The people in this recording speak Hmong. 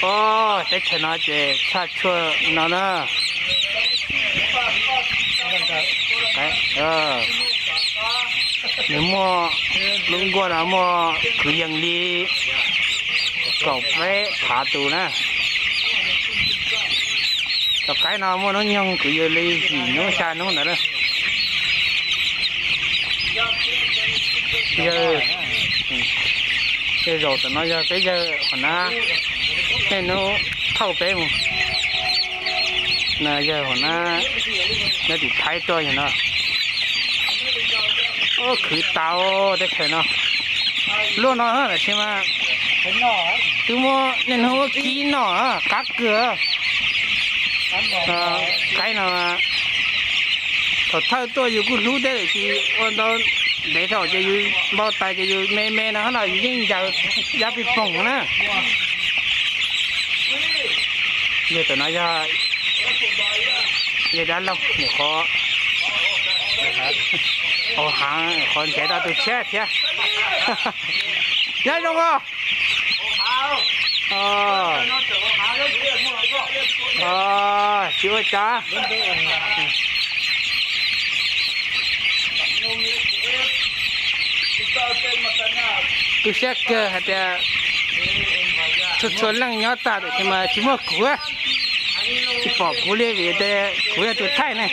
Os, teb chaws no ces tshaj tshuaj no na. Nws muaj lub nkuaj no muaj kwv yees li kaum peb phav tus na. Cov qaib no muaj hnub nyoog kwv yees li yim hnub xya hnub ntawd na. Yawg, yawg zaum tom no yog peb yawg hauv na, niaj hnub thauj peb mus. No yawg hauv na, nyob tim Thaib tuaj yog no. Khwv tau teb chaws no. Luaj no tab sis mas twb muab niaj hnub kib noj qab kawg. Qaib no thaum thawj tuaj yus kuj hlub thiab tiam sis ua ntau ntev dhau ces yus npau taws ces yus me me no no yus yeej ncaws yab pij poog na. Yawg tam no yog yawg dab laug nyuam qhuav hauv heev qhuav nrhiav tau tus tshiab thiab. Nyob zoo os. Tsis ua cas. Tu siab kawg hais tias txhua txhua leej nyob tag tiam sis mas tsis muaj kuv, tsis pom kuv li vim tias kuv yog tus thaij ne.